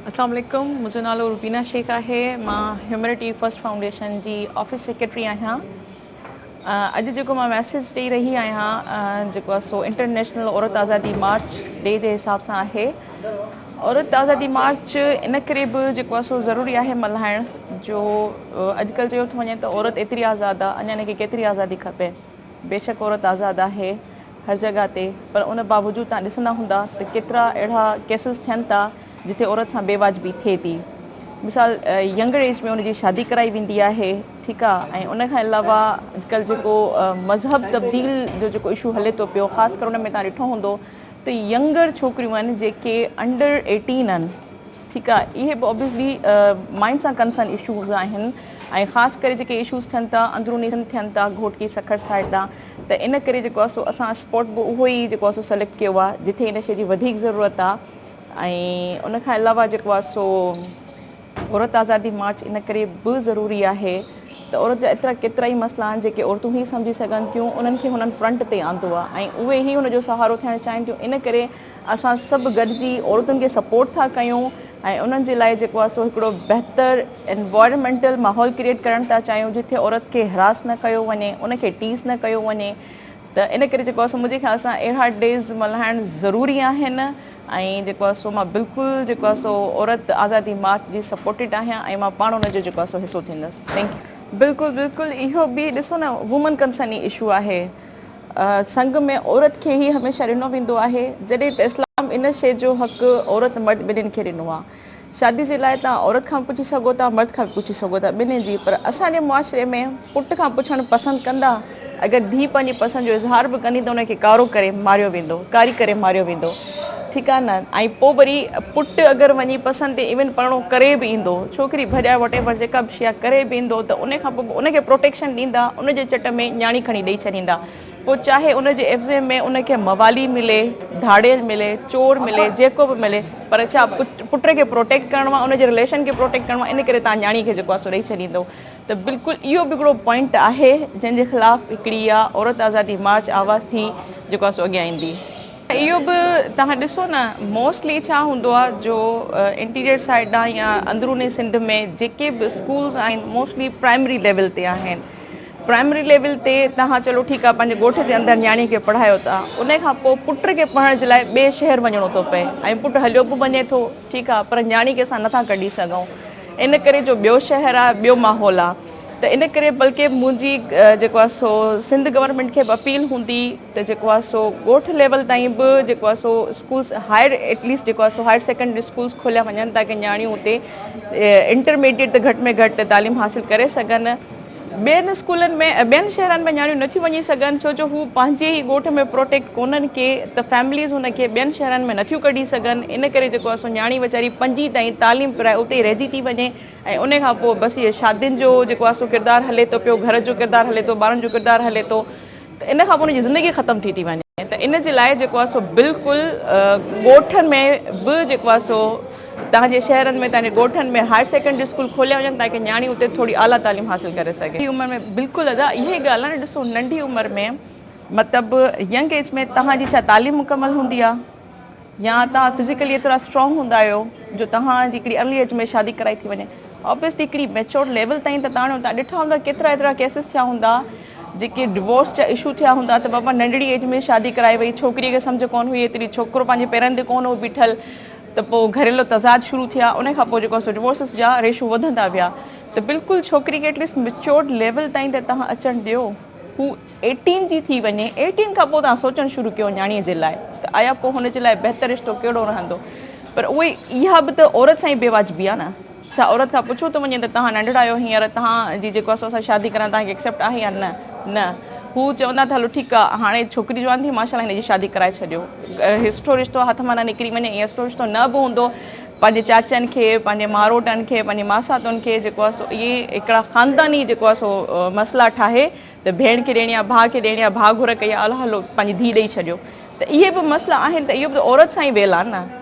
اسلام عليڪم منهنجو نالو روبينا شيخ آهي مان هيومنٽي فرسٽ فائونڊيشن جي آفيس سيڪريٽري آهيان اڄ جيڪو مان ميسيج ڏئي رهي آهيان جيڪو آهي سو انٽرنيشنل عورت آزادي مارچ ڊي جي حساب سان آهي عورت آزادي مارچ ان ڪري به جيڪو آهي سو ضروري آهي ملهائڻ جو اڄڪلهه چيو ٿو وڃي ته عورت ايتري آزاد آهي اڃا ان کي ڪيتري آزادي کپي بيشڪ عورت آزاد آهي هر جڳهه تي پر ان باوجود توهان ڏسندا هوندا ته ڪيترا اهڙا ڪيسز ٿين ٿا جتي عورت سان بي واجبي ٿئي ٿي مثال ينگر ايج ۾ ان جي شادي ڪرائي ويندي آهي ٺيڪ آ ۽ ان کان علاوه اڄڪلهه جيڪو مذهب تبديل جو جيڪو اشو هلي ٿو پيو خاص ڪري ان ۾ توهان ڏٺو هوندو ته ينگر ڇوڪريون آهن جيڪي انڊر ايٽين آهن ٺيڪ آ اهي به اوبويسلي مائنڊ سان ڪنسرن اشوز آهن ۽ خاص ڪري جيڪي اشوز ٿين ٿا اندروني ٿين ٿا گهوٽڪي سکر سائيڊ ڏانهن ته ان ڪري جيڪو آ سو اسان اسپاٽ به اهو ئي جيڪو آ سو سليڪٽ ڪيو آ جتي ان شي جي وڌيڪ ضرورت آ ۽ ان کان علاوه جيڪو آ سو عورت آزادي مارچ ان ڪري به ضروري آهي ته عورت جا ايترا ڪيترا ئي مسئلا آهن جيڪي عورتون ئي سمجهي سگهن ٿيون انهن کي هنن فرنٽ تي آندو آهي ۽ اهي ئي ان جو سهارو ٿيڻ چاهين ٿيون ان ڪري اسان سڀ گڏجي عورتن کي سپورٽ ٿا ڪيون ۽ انهن جي لاء جيڪو آهي سو هڪڙو بهتر انوائرمينٽل ماحول ڪريئيٽ ڪرڻ ٿا چاهيون جتي عورت کي هراس نه ڪيو وڃي ان کي ٽيز نه ڪيو وڃي ته ان ڪري جيڪو آهي سو منهنجي خيال سان اهڙا ڊيز ملهائڻ ضروري آهن ۽ جيڪو آهي سو مان بلڪل جيڪو آهي سو عورت آزادي مارچ جي سپورٽيڊ آهيان ۽ مان پاڻ ان جو جيڪو آهي سو حصو ٿيندس thank you. بلڪل بلڪل اهو به ڏسو نه وومن ڪنسرن ئي اشو آهي سنگ ۾ عورت کي ئي هميشه ڏنو ويندو آهي جڏهن ته اسلام ان شيء جو حق عورت مرد ٻنهين کي ڏنو آهي شادي جي لاء توهان عورت کان به پڇي سگهو ٿا مرد کان به پڇي سگهو ٿا ٻنهين جي پر اسان جي معاشري ۾ پٽ کان پڇڻ پسند ڪندا اگر ڌيء پنهنجي پسند جو اظهار به ڪندي ته ان کي ڪارو ڪري ماريو ويندو ڪاري ڪري ماريو ويندو ٺيڪ آهي نه ۽ پوء وري پٽ اگر وڃي پسند تي ايون پرڻو ڪري به ايندو ڇوڪري ڀڄائي وٽ ايور جيڪا به شيء آهي ڪري به ايندو ته ان کان پوء به ان کي پروٽيڪشن ڏيندا ان جي چٽ ۾ نياڻي کڻي ڏئي ڇڏيندا پوء چاهي ان جي عيوضي ۾ ان کي موالي ملي ڌاڙيل ملي چور ملي جيڪو به ملي پر ڇا پٽ کي پروٽيڪٽ ڪرڻو آهي ان جي رليشن کي پروٽيڪٽ ڪرڻو آهي ان ڪري تان نياڻي کي جيڪو آهي سو ڏئي ڇڏيندو ته بلڪل اهو به هڪڙو پوائنٽ آهي جنهن جي خلاف هڪڙي اها عورت آزادي مارچ آواز ٿي جيڪو آهي سو اڳيان ايندي. اهو به توهان ڏسو نه موسٽلي ڇا هوندو آهي جو انٽيريئر سائيڊ ڏانهن يا اندروني سنڌ ۾ جيڪي به اسڪولز آهن موسٽلي پرائمري ليول تي آهن پرائمري ليول تي توهان چلو ٺيڪ آهي پنهنجي ڳوٺ جي اندر نياڻي کي پڙهايو ٿا ان کان پوء پٽ کي پڙهڻ جي لاء ٻئي شهر وڃڻو ٿو پئي ۽ پٽ هليو به وڃي ٿو ٺيڪ آهي پر نياڻي کي اسان نٿا ڪڍي سگهون ان ڪري جو ٻيو شهر آهي ٻيو ماحول آهي ته ان ڪري بلڪه منهنجي جيڪو آهي سو سنڌ گورنمينٽ کي به اپيل هوندي ته جيڪو آهي سو ڳوٺ ليول تائين به جيڪو آهي سو اسڪولس هائر ايٽليسٽ جيڪو آهي سو هائر سيڪنڊري اسڪولس کوليا وڃن تاڪه نياڻيون اتي انٽرميڊيٽ ته گهٽ ۾ گهٽ تعليم حاصل ڪري سگهن ٻين اسڪولن ۾ ٻين شهرن ۾ نياڻيون نٿيون وڃي سگهن ڇو جو هو پنهنجي ئي ڳوٺ ۾ پروٽيڪٽ ڪونهن ڪي ته فيمليز هن کي ٻين شهرن ۾ نٿيون ڪڍي سگهن ان ڪري جيڪو آهي سو نياڻي ويچاري پنجين تائين تعليم پرائي اتي ئي رهجي ٿي وڃي ۽ ان کان پوء بس اهي شادين جو جيڪو آهي سو ڪردار هلي ٿو پيو گهر جو ڪردار هلي ٿو ٻارن جو ڪردار هلي ٿو ته ان کان پوء ان جي زندگي ختم ٿي ٿي وڃي ته ان جي لاء جيڪو آهي سو بلڪل ڳوٺن ۾ به جيڪو آهي سو توهان جي شهرن ۾ توهان جي ڳوٺن ۾ هائر سيڪنڊري اسڪول کوليا وڃن تاڪه نياڻي اتي ٿوري اعليٰ تعليم حاصل ڪري سگهي. ننڍي عمر ۾ بلڪل ادا اها ئي ڳالهه آهي نه ڏسو ننڍي عمر ۾ مطلب ينگ ايج ۾ توهان جي ڇا تعليم مڪمل هوندي آهي يا توهان فزيڪلي ايترا اسٽرانگ هوندا آهيو جو توهان جي هڪڙي ارلي ايج ۾ شادي ڪرائي ٿي وڃي آبويسلي هڪڙي ميچور ليول تائين ته تاڻيو توهان ڏٺا هوندا ڪيترا ايترا ڪيسز ٿيا هوندا جيڪي ڊوورس جا اشو ٿيا هوندا ته بابا ننڍڙي ايج ۾ شادي ڪرائي وئي ڇوڪري کي سمجهه ڪون هئي ايتري ڇوڪرو پنهنجي پيرن تي ڪون هو بيٺل ته پوء گهريلو تضاد شروع ٿيا ان کان پوء جيڪو سو ڊوورسز جا ريشو وڌندا ويا ته بلڪل ڇوڪري کي ايٽليسٽ ميچورڊ ليول تائين ته توهان اچڻ ڏيو هو ايٽين جي ٿي وڃي، ايٽين کان پوء توهان سوچڻ شروع ڪيو نياڻيء جي لاء ته آيا پوء هن جي لاء بهتر رشتو ڪهڙو رهندو؟ پر اهي اها به ته عورت سان ئي بي واجبي آهي نه؟ ڇا عورت کان پڇيو ٿو وڃي ته توهان ننڍڙا آهيو هينئر توهان جي جيڪو آهي سو اسان شادي ڪرڻ توهان کي ايڪسيپٽ آهي يا نه؟ نه هو چوندا ته هلو ٺيڪ آهي هاڻي ڇوڪري جوان ٿي ماشاء الله هن جي شادي ڪرائي ڇڏيو هي سٺو رشتو آهي هٿ مان نه نڪري وڃي ائين سٺو رشتو نه به هوندو پنهنجي چاچن کي پنهنجي ماروٽن کي پنهنجي ماساتن کي جيڪو آهي سو اهي هڪڙا خانداني جيڪو آهي سو مسئلا ٺاهي ته ڀيڻ کي ڏيڻي آ ڀاء کي ڏيڻي آ ڀاء گهر ڪئي آ هلو هلو پنهنجي ڌيء ڏئي ڇڏيو ته اهي به مسئلا آهن ته اهو به ته عورت سان ئي ويل آ نه.